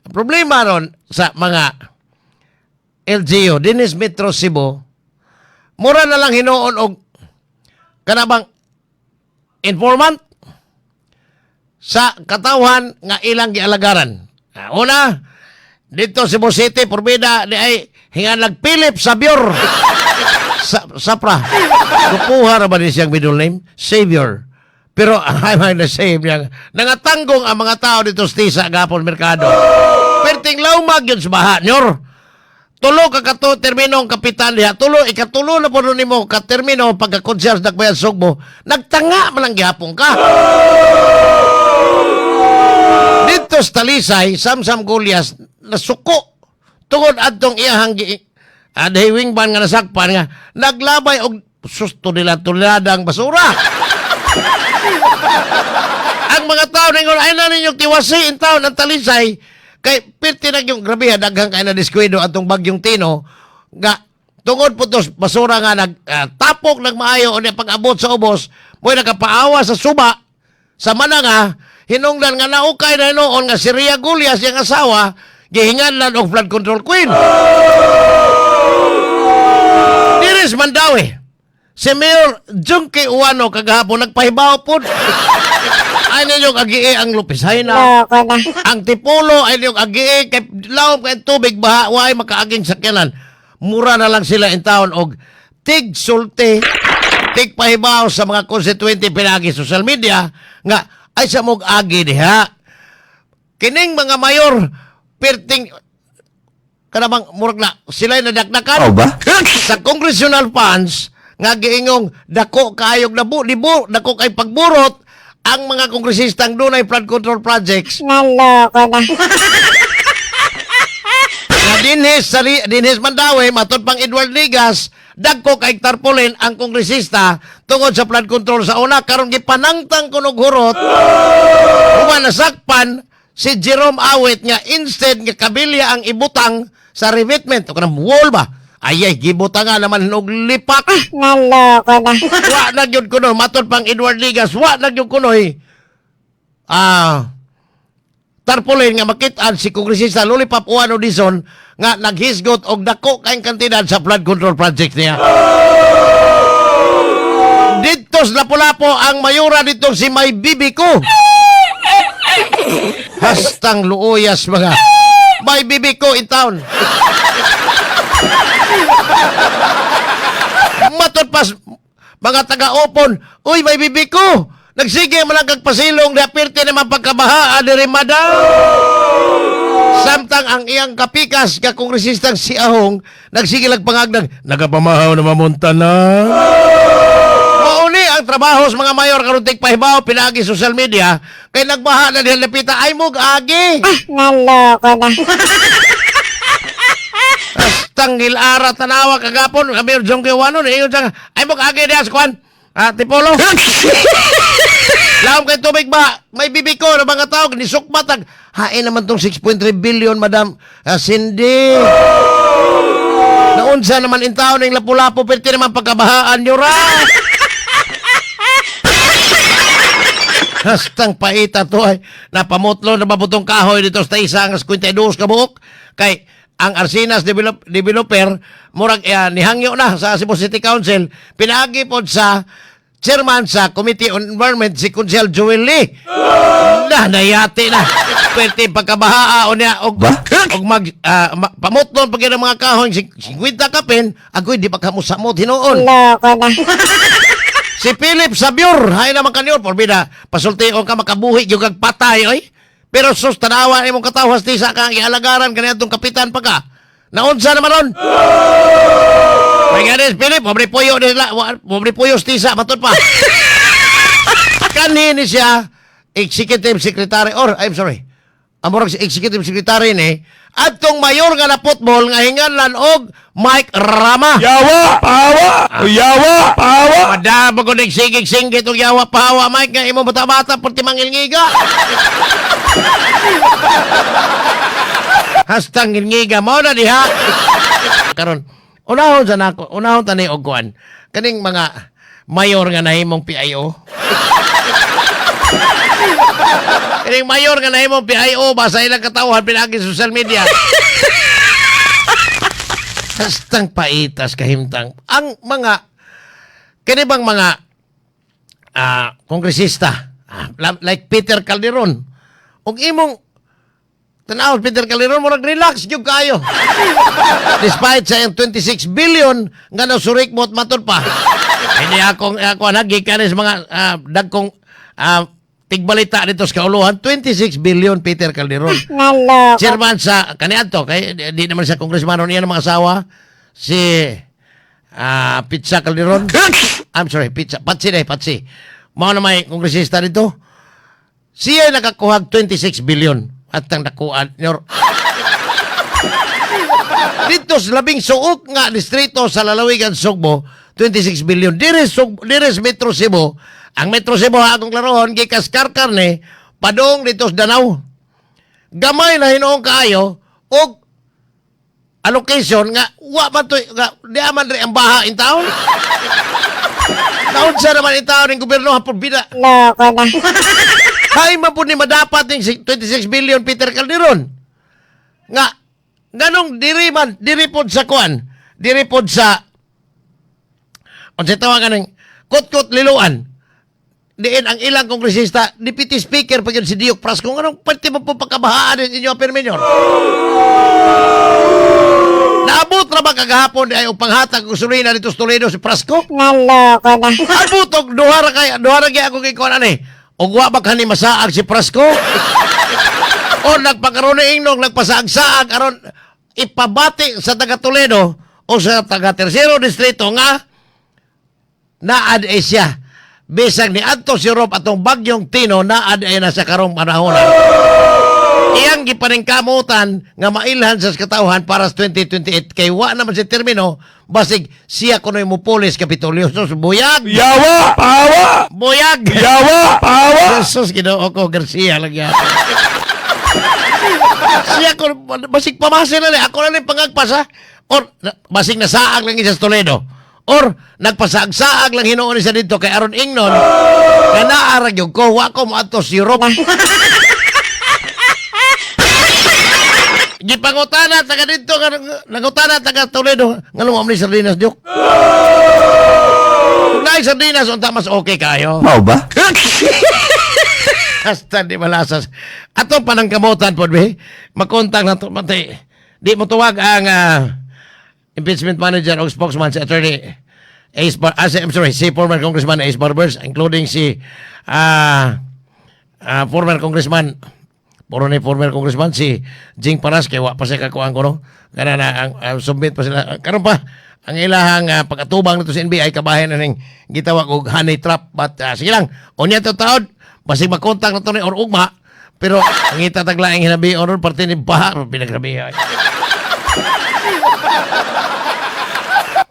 Ang problema ron sa mga LGU, dinis Metro Cebu, mura na lang hinuon og kanabang informant sa katawhan nga ilang gialagaran. Ah, una, dito Cebu City, porbida di ay hinganlag Philip Sabior. Sa, Sapra. Kupuha ra ba ni siyang middle name? Savior. Pero ay may na save niya. Nangatanggong ang mga tao dito sa Tisa gapon merkado. Perting laumag yun sa baha, nyor. Tulo ka kato termino ang kapitan diha. Tulo ikatulo na po nimo ka termino pagka konsyas nagbayad sugbo. Nagtanga man lang gihapon ka. Dito sa Talisay, Samsam Golias nasuko tungod adtong iyahang gi adhay wingban nga nasakpan nga naglabay og susto nila tuladang basura. Ang mga tao ningon ay na ninyo tiwasi in taon ang Talisay kay pirti na yung grabe ha, daghang kay na diskuido atong bagyong Tino nga tungod po tos basura nga nag tapok nagmaayo unya pag-abot sa ubos mo'y nakapaawa sa suba sa mananga hinungdan nga naukay na hinuon nga si Ria Gulyas iyang asawa gihinganlan og flood control queen. Diris Mandawi, si Mayor Junkie Uwano kagahapon nagpahibaw pod ay ninyong agie ang Lopez-Jaena. Loko na. Ang Tipulo ay ninyong agie kay lawom kay tubig baha waay makaaging sakyanan. Mura na lang sila in town og tig sulti, tig pahibaw sa mga constituente pinagi social media nga ay sa mog agi diha. Kining mga mayor perting kanabang murag na sila'y nadakdakan Oh ba? Sa congressional funds nga giingong dako kaayog na bu, libo, dako kay pagburot ang mga kongresistang dunay flood control projects. Naloko na. Nga dinhis sa dinhis Mandawi matud pang Edward Ligas dagko kay tarpaulin ang kongresista tungod sa flood control sa una karon gipanangtang kunog hurot human nasakpan si Jerome Awit nga instead nga kabilya ang ibutang sa revetment o kanang wall ba ay ay gibutangan naman og lipak. Naloko na. Wa na gyud kuno matod pang Edward Ligas, wa na gyud kunoy tarpaulin nga makit-an si kongresista Lollipop Uano Dizon nga naghisgot og dako kayong kantidad sa flood control project niya. Dito sa Lapu-Lapu ang mayora dito si May Bibi ko. Hastang luuyas mga May Bibi ko in town. Matod pas mga taga-opon, uy, may bibi ko. Nagsige man lang kag pasilong, dapirti naman pagkabaha, adiri madam. Samtang ang iyang kapikas ka kongresistang si Ahong, nagsige lang pangagdag, nagapamahaw na mamunta na. Mauni ang trabaho sa mga mayor karon tig pahibaw pinagi social media kay nagbaha na diha lapita ay mog agi. Naloko na. Tanggil ara tanawa kagapon kami jong kay wano ni ingon siya ay mog agi diha sa kuan. Ah, Tipolo. Laom kay tubig ba? May bibi ko ng mga tao nisukmat ang hain naman tong 6.3 billion, Madam Cindy. Naunsa naman in taon ning Lapu-Lapu perti naman pagkabahaan nyo ra. Hastang paita to ay napamutlo na mabutong kahoy dito sa isang 52 ka buok kay ang Arsinas developer murag nihangyo na sa Cebu City Council pinaagi pod sa chairman sa Committee on Environment si Consel Joel Lee. Na nayati na. Pwede pagkabahaa o niya og, Ba? og mag pamutlon pag ang mga kahoy 50 kapin agoy di pa kamo samot hinuon. Loko na. Si Philip Sabior, hay naman kanyo, porbida, pasulti ka makabuhi, yung kag patay, oy. Pero sus, tanawa imong katawas ti sa kang ialagaran kaniadtong kapitan pa ka. Naunsa naman ron? May ganis, Philip, pobre puyo nila, pobre puyo tisa, matod pa. Kanhi ni siya, executive secretary, or, I'm sorry, amurag si executive secretary ni, adtong mayor nga na football nga hinganlan og Mike Rama. Yawa! Pawa! Yawa! Pawa! Madam ko nagsigig singgit og yawa pahawa Mike nga imong bata-bata pati mangilngiga. Hastang ngilngiga mo na diha. Karon unahon sa nako, unahon tani og kuan. Kaning mga mayor nga nahimong PIO. Kining mayor nga nahimong PIO ba sa ilang katawhan pinaagi sa social media. Hastang paitas kahimtang. Ang mga kini bang mga kongresista like Peter Calderon, ug imong tanaw Peter Calderon, murag relax gyud kaayo. Despite sa iyang 26 billion nga nasurik mo at matud pa. Hindi akong ako gikan sa mga dagkong tigbalita dito sa kauluhan, 26 billion Peter Calderon. Naloko. Chairman sa kaniadto kay di naman siya congressman niya ng mga asawa si Pizza Calderon. I'm sorry, Pizza. Patsi na Patsi. Mao na may kongresista dito. Siya nakakuha 26 billion at ang nakuha nyor. Dito sa labing suok nga distrito sa lalawigan Sugbo, 26 billion. Dire Sugbo, dire sa Metro Cebu, ang Metro Cebu ha, akong klarohon, gikas Karkar ni padung dito sa Danao. Gamay na hinuong kaayo og allocation nga wa man to nga di man ri ang baha in town. Naunsa naman in taon ng gobyerno hapon bida. Loko na. Hay man po ni madapat ning 26 billion Peter Calderon. Nga nganong diri man diri pod sa kuan, diri pod sa unsay tawag kaning Kutkot Liloan. Diin ang ilang kongresista, deputy speaker pa yun si Diok Frasco. Nganong pwede mo po pagkabahaan ninyo, Permenyor? Naabot ra ba kagahapon ay og panghatag og gasolina dito sa Toledo si Frasco? Naloko na. Abot og duha ra kay duha ra gyud ako kay kuan ani. Og wa ba kani masaag si Frasco? O nagpakaroon ni ingnog nagpasaag-saag aron ipabati sa taga Toledo o sa taga Tercero Distrito nga naad ay siya. Bisag ni adto si Europe atong bagyong Tino, naad ay na sa karong panahon. Iyang gipaningkamutan nga mailhan sa katawhan para sa 2028 kay wa naman si termino, basig siya kuno'y mupulis Kapitolyo. Sus, buyag! Yawa! Pawa! Buyag! Yawa! Pawa! Jesus, Ginoo ko, Garcia lang yan. Siya ko, basig pamasa na ni. Ako na ni pangagpas, ha? Or, basig nasaag lang siya sa Toledo. Or, nagpasaag-saag lang hinuon siya dito kay Aron Ingnon. Nga naarag yung ko, wa ko moadto sa Europe. Gipangutana taga dito, nga nangutana taga Toledo. Nganong wa man ni sardinas, Diok? Kung naay sardinas, unta mas okay kayo. Mao ba? Hasta di malasas. Ato panangkamutan po, be. Makontang na to, pati. Di mo tuwag ang impeachment manager o spokesman si Attorney Ace Bar, I'm sorry, si former Congressman Ace Barbers, including si former Congressman, puro ni former Congressman, si Jing Paras, kay wa pa siya kakuang ko, no? Kana na, ang submit pa sila. Karon pa, ang ilahang pag-atubang nito sa NBI, kabahin na ning gitawag og honey trap. But sige lang, unya to taod, basig makontak na to ni or ugma, pero ang itataglaing hinabi or parte ni baha, pinagrabiha.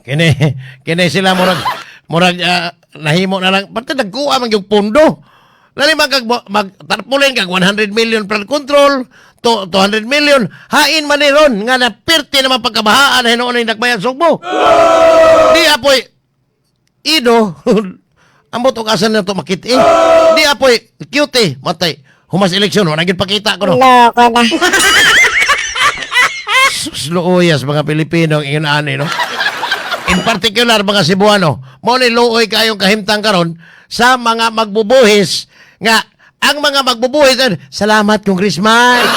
Kini kini sila murag nahimo na lang pati nagkuha man yung pundo. Lali man kag mag tarpulin kag 100 million flood control to 200 million hain man ni ron nga na pirti naman pagkabahaan hinuon ni nagbayan Sugbo. Di apoy ido ambot og asa na to makit eh. Di apoy cute matay humas eleksyon wala gyud pakita ko no. Loko na. Sus, luuyas mga Pilipino ang ingon ani, no? In particular, mga Cebuano, mo ni luoy kayong kahimtang karon sa mga magbubuhis nga ang mga magbubuhis, salamat Congressman.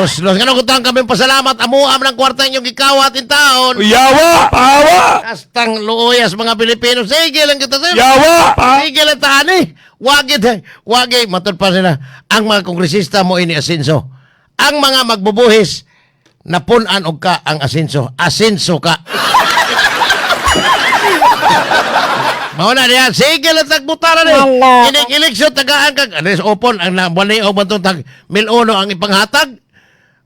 Los, los, ngano kutang kami pasalamat, amuam ng kwarta inyong gikawat in taon. Yawa! Pawa! Kastang luuyas mga Pilipino, sige lang kita sir. Yawa! Pa! Sige lang taan eh. Wagi, wagi, matod pa sila. Ang mga kongresista mo ini asenso. Ang mga magbubuhis, napunan og ka ang asenso. Asenso ka. Mao na diyan. Sige lang tagbutara ni. Wala. Ining eleksyon tagaan kag anes opon ang na buwan ni og bantong tag 1,001 ang ipanghatag.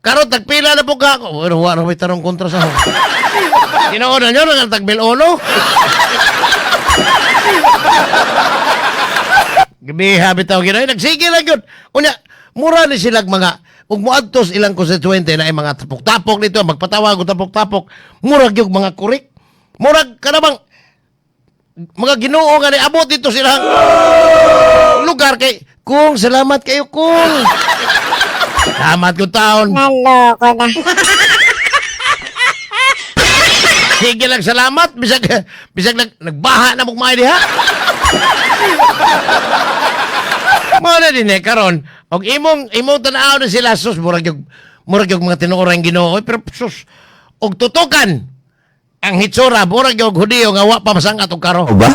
Karon tagpila na po ka. Pero wa ra may tarong kontra sa ako. Tinuod na nyo ang tag 1,001. Gabi, bitaw ginoy. Nagsige lang yun. Unya, mura ni silag mga, ug moadtos ilang constituente na ay mga tapok-tapok nito, magpatawag og tapok-tapok, murag yung mga kurik. Murag ka namang, mga Ginoo nga niabot dito silang lugar kay kung salamat kayo kung. Salamat ko taon. Naloko na. Sige lang salamat bisag bisag nagbaha na mong diha. Mao na din eh karon og imong imong tan-aw na sila, sus, murag yung mga tinuorang Ginoo, pero sus, og tutukan ang hitsura, murag yung Hudiyo nga wa pa masangat og karo. Ba?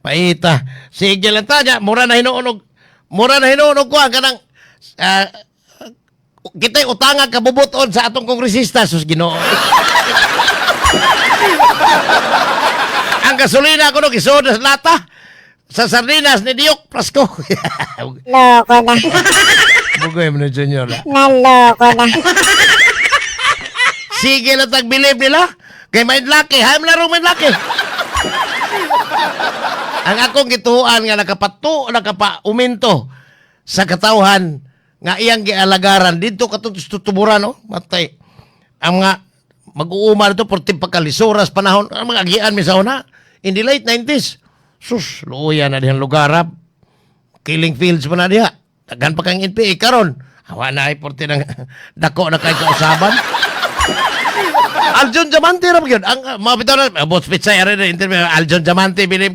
Paita. Sige lang ta niya. Mura na hinuon og kuha kanang kita'y utanga kabubuton sa atong kongresista, sus Ginoo. Ang gasolina ko no gisoda sa lata sa sardinas ni Diok Prasco. Loko na. Bugoy mo na, Junior. Naloko na. Sige lang tag bilib nila. Kay may laki, hayam laro may laki. Ang akong gituan nga nakapato, nakapauminto sa katawhan nga iyang gialagaran dito katong tutuburan, no, matay. Ang mga mag-uuma nito porti pagkalisuras panahon ang mga agian mi sa una in the late 90s. Sus, luya na dihang lugar ha. Killing fields pa na diha. Daghan pa kang NPA karon. Awa na ay porti ng dako na kay kausaban. Aljon Diamante ra ba yun? Ang mga bitaw na, boss Pitsay, interview, Aljon Diamante, bilib ko.